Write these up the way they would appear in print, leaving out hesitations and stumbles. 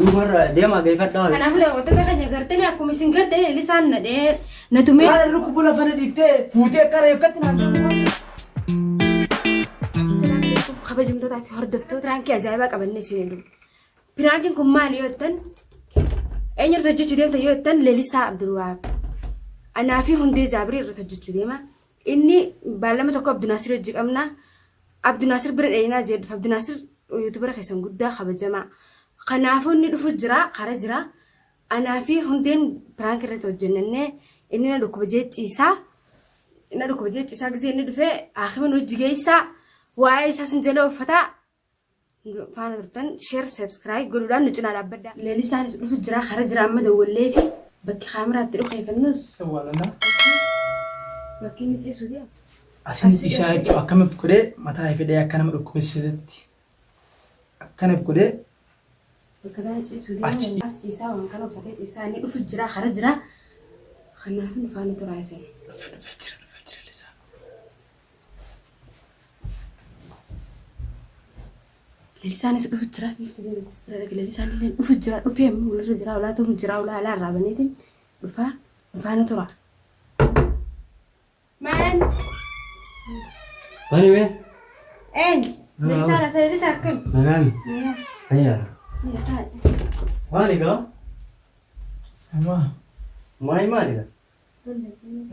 Numarra deemaa geeffadhaa. Kanaafuu daawwattoota keenya gartanii akkuma isin gartanii Leellisaan na dhahee na tumee. Haala lukkubu lafa na dhiiftee fuutee akka reeffatti naan ta'u. Assalaamu alaikum kabajamtootaa fi hordoftoota piraankii ajaa'ibaa qabannee isin dhufu. Piraankiin kun maali yoo jettan eenyurratti hojjechuu deemta yoo jettan Leellisaa Abdulwahaab. Anaa fi Hundee Jaabirii irratti hojjechuu deema. Inni baallama tokko Abdunaasir hojii qabna. Abdunaasir bira dheenaa jee dhufa. Abdunaasir yuutubara keessan guddaa kabajamaa. Kanaafuu inni dhufu jira kara jira. Anaa fi Hundeen piraank irratti hojjennannee inni na dhukkuba jee ciisaa. Na dhukkuba jee ciisaa gisee inni dhufee haakima nu hojii geessaa. Waa'ee isaa sin jala uffataa. Faana turtan share subscribe godhuudhaan nu cinaa dhaabbadhaa. Leelisaanis dhufu jira kara jira amma dawwallee fi bakki kaameraatti dhukeeffannus. Bakki inni ciisu deema. Asin isaa jechuun akkamitti godhee mataa fedhee akka nama dhukkubsisetti akkana godhee Bakka kana ciisu deema. As ciisaa waan kana uffatee ciisaa inni dhufu jira kara jira. Kanaaf nu faana turaa isin. Dhufe dhufe jira dhufe jira lisaa. Leelisaanis dhufu jira. Leelisaan illee dhufu jira. Dhufee amma walirra jira. Olaa ta'u jira. Olaa alaa irraa baneetiin dhufaa nu faana tura. Maan? Bani mee? Eenyu? Leelisaan as leelisaa akkam? Nagaan. Fayyaadha. Maali gaa? Amaa Maali maali gaa?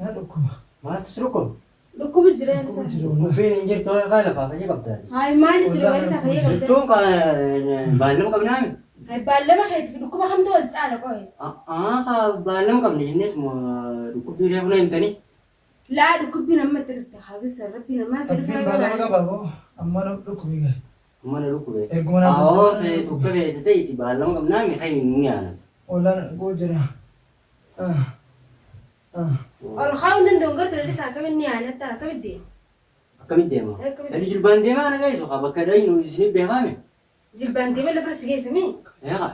na dhukkuba. Maaltu si dhukkuba? Dhukkubu jira leelisaa. Dhukkuba jira wallahi. Dhukkubbiin hin jirtu haa lafaa fayya qabda. Hayi maal jechuudha leelisaa fayya qabda. Jechuun baallama qabnaa mi? Hayi baallama keetiif dhukkuba kamtu wal caala qoye? Haa baallama qabne jenneetuma dhukkubbii reefu na himtanii. Laa dhukkubbiin amma itti dhufte haabisa rabbi namaa si Rabbiin dhufee baallama qaba boo amma na dhukkubi gaa. Amma na dhukkube. Eeguma naa Awoo fee tokko feete ta'iti baallama qabnaa mi kan hin yaana. Wallaan dhukkuba jira. Ah. Ah. Ol kaa'uu hin danda'u gartuu leellisaa akkamiin ni yaadatta akkamitti deema? Akkamitti deema? Akkamitti? Inni jilbaan deemaa na geessu haa bakka dhayinu isinif beekaame. Jilbaan deemee lafarra si geessa mii? Eegaa.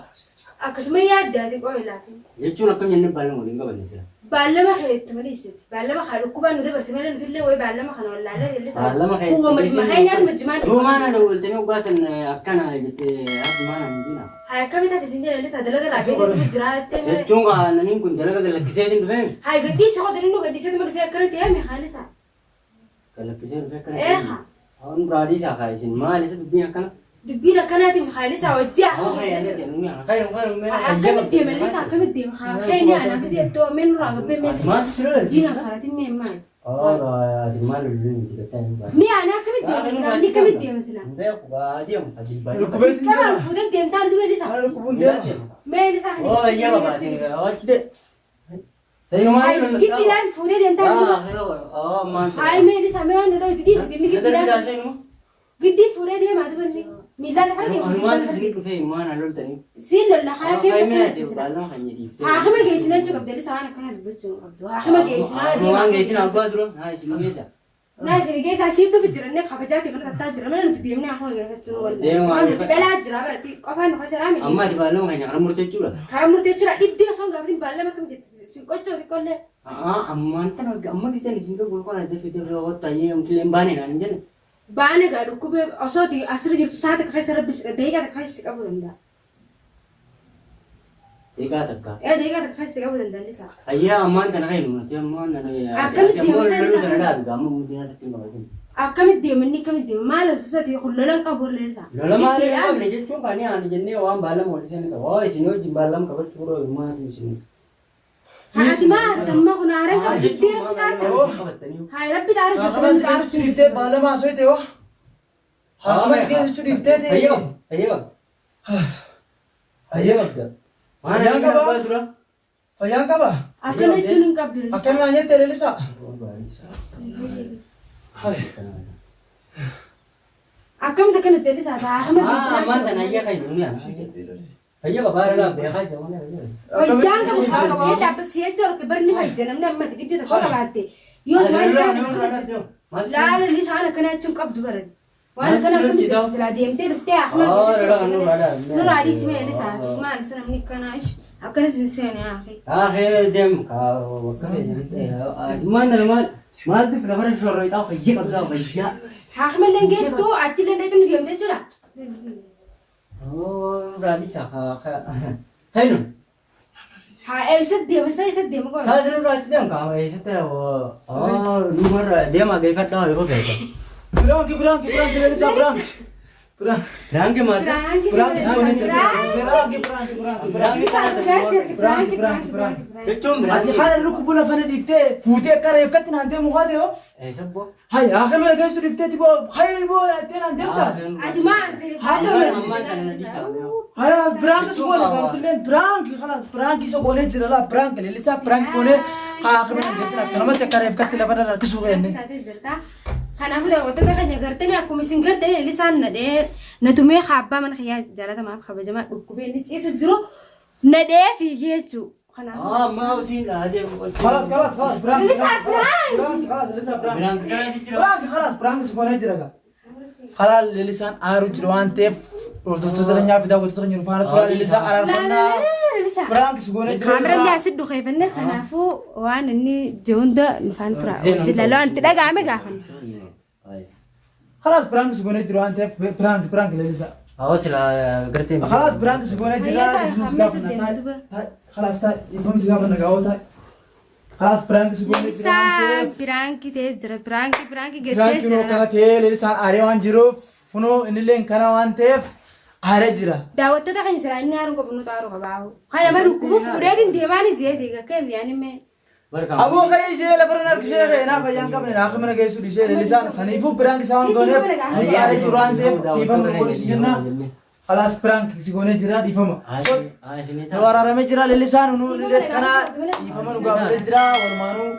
Akkasuma yaaddaati qoy laatiin. Jechuun akkam jennee baallama waliin qabanne sila. Baallama kee itti maliisiti. Baallama kaa dhukkubaan nu dabarse malee nuti illee wayi baallama kana wallaallee illee sana. Baallama kee Kuwwa madima keenyaatu majjimaan. Yoo maana dawwaltanii hoggaa san akkana jettee hafi maana hin diina. Haa akkamitti hafi isin jedhan illee dalaga irraa beekee dhufu jira jettee. Jechuun kaa namni kun dalaga gallakkiseetiin dhufee. Haa gadhiise qote inni gadhiiseetuma dhufee akkana ta'ee mi haalisa. Galakkisee dhufee akkana Ee haa. Waan biraa dhiisaa kaa isin maal isa dubbiin akkana. Dubbiin akkanaatiin haalisa hojii Haa akkana. kaynu kaynu mee Akkamitti deema illee akkamitti deema haa keenya ana akkasii iddoo mee nurraa gabbee mee Maaltu si lola? diina karaatiin mee maali? Ati maal loluu miti gattaa hin baane. Mee ana akkamitti deema silaa inni akkamitti deema silaa? Hin beeku gaa deemu ka jilbaa. Dhukkubeetiin Qabaan deema. fuutee deemtaa duba illee Haala dhukkubuun deema. mee illee kan Oo ayyaa babaatee achi de. Sayyumaa Giddiidhaan fuutee deemtaa duba. Hayi mee illee mee waan dhodhoo itti dhiisi inni giddiidhaan giddiin fuudhee deemaa duba inni miillaan lafa deema. Anumaan isin dhufee maana loltanii. Siin lolla haa kee Haakima fakkii Haakima geessinaa jechuu qabda illee waan akkana dubbachuu hin qabdu. Haakima geessinaa Waan geessinaa abbaa dura haa isin geessa. Naa isin geessaa siin dhufi jirannee kabajaati mana tattaa jira mana nuti deemnee haakima geeffachuun wal. Deemaa Waan nuti dhalaa jira baratti qofaan nu kasaraa miti. Amma ati baallama keenya karaa murteechuudha. Karaa murteechuudha dhibdee osoo hin gaafatin baallama akkam jetti sin qochoo xiqqoollee. Ammaan tana amma giseen isin tokko kana dafe dafe wata yee amtilee hin baane naan hin jenne. Baane gaa dhukkubee osoo asirra jirtu sa'a takka keessa rabbi daqiiqaa takka keessa si qabuu danda'a. Daqiiqaa takka. Ee daqiiqaa takka keessa si qabuu danda'a illee Ayyaa ammaan tana kaynu nuti ammaan tana. Akkamitti Ammoo deema loluu isaan tana dhaabi amma mudina irratti hin qabatin. Akkamitti deema inni akkamitti deema maal osoo kun lola hin qabu illee isaa. Lola maal hin qabne jechuun kan ani jennee waan baallama wal isin qaba. Oo isin wajjin baallama qabachuu dha maatu isin. Haati maa argamma kun haaraan qabu diddee rabbi taarta. Haay rabbi taarta. Haakama si keessatti dhiiftee baallama haasoo ta'e hoo? Haakama si keessatti dhiiftee ta'e. Fayyoo fayyoo fayyoo qabda. Waan Fayyaan ani qabaa? abbaa dura. Fayyaan qaba? Akkana jechuun hin qabdu. Akkana naan jette leellisaa? Akkamitti akkana jallisaa ta'a haakima Ammaan tana geessinaa. ayyaa kaynu ni ana. Fayyoo qabaa irra beekaa jira malee. Fayyaan qabu fayyaan dhaabbata si'achi ol barni fayya namni amma dhibdee tokko qabaatte yoo waan laala lisaan akkana jechuun qabdu baran. Waan akkana akkamitti silaa deemtee dhuftee haakima geessicha. Nurraa dhiisi mee lisaa maal isa namni akkanaa ish akkana sin seene haakee. Haa deem bakka maal maal maaltu lafarra shorroitaa fayyaa qabdaa fayyaa. Haakima illee geessituu achi illee dheetu ni deemte jechuudha. Raadisa kainu. Haa eessa deema isa eessa deema qofa. Saa jiru raachi deem kaama eessatti numarra deema geeffadhaa yeroo feete. Prank prank prank Lalisaa prank. Prank. Prank maal? Prank Prank si si goonee jira. Prank. Prank prank prank prank. Prank Prank prank prank. Jechuun Ati prank. haala lukkubu lafa na dhiiftee fuutee akka reeffatti naan deemu kaate hoo? Eessa boo? Hay haa mana geessu dhiifteeti boo hay boo jettee naan deemta. Ati maal Ammaan kana na dhiisaa. Haya prank si goone gaaftilleen prank خلاص prank isa goonee jira laa prank Lalisaa prank goonee haa mana geessin akkanumatti akka reeffatti lafa irra harkisuu feenne. Kanaafuu daawwattoota keenya gartanii akkuma isin gartanii Lalisaan nadhee natumee abbaa mana kiyyaa jaalatamaaf kabajamaa dhukkubee inni ciisu jiru nadhee fiigee jechuudha. Kanaafuu Amma usiin dhaadee. خلاص خلاص خلاص prank. Lalisaa prank. Prank خلاص Lalisaa prank. Prank kana jijjiirama. Prank خلاص prank si goonee jira gaa. Karaa Lalisaan aaru jiru waan ta'eef hordoftoota keenyaa fi daawwattoota keenya nu faana turaa Lalisaa araarfannaa. Lalisaa. Prank si goonee jira. Kaameraan asii dhukeeffanne kanaafuu waan inni jiru hunda nu faana tura. Lalawaan itti dhaga'ame gaafanna. خلاص prank si goonee jiru waan ta'eef prank prank Lalisaa. Awwa sila gartee. خلاص prank si goonee jira. Hayyaa taa'e, hamma isa deema duba. خلاص taa'e ifamsi gaafa nagaawoo taa'e. خلاص prank si goonee jira waan Lalisaan ta'eef. prank ta'ee jira. Prank prank gettee Prank kunoo jira. kana ta'ee Lalisaan aaree waan jiruuf kunoo innilleen kana waan ta'eef aaree jira. Daawwattoota keenya silaa inni aaruu qabu nuti aaruu qabaa. Kana nama dhukkubu fuudheetiin deemaan ijee fiiga keef yaani mee. Aboo ka'ee ishee lafarra harkisee ka'ee naaf fayyaan qabne naaf mana geessu dhiisee Lalisaan saniifuu prank isaa waan gooneef aaree jiru waan ta'eef dhiifama godhisi jenna. خلاص prank si goonee jira dhiifama. Nu araaramee jira Lalisaan nu Laliis kana dhiifama nu gaafatee jira walumaanuu.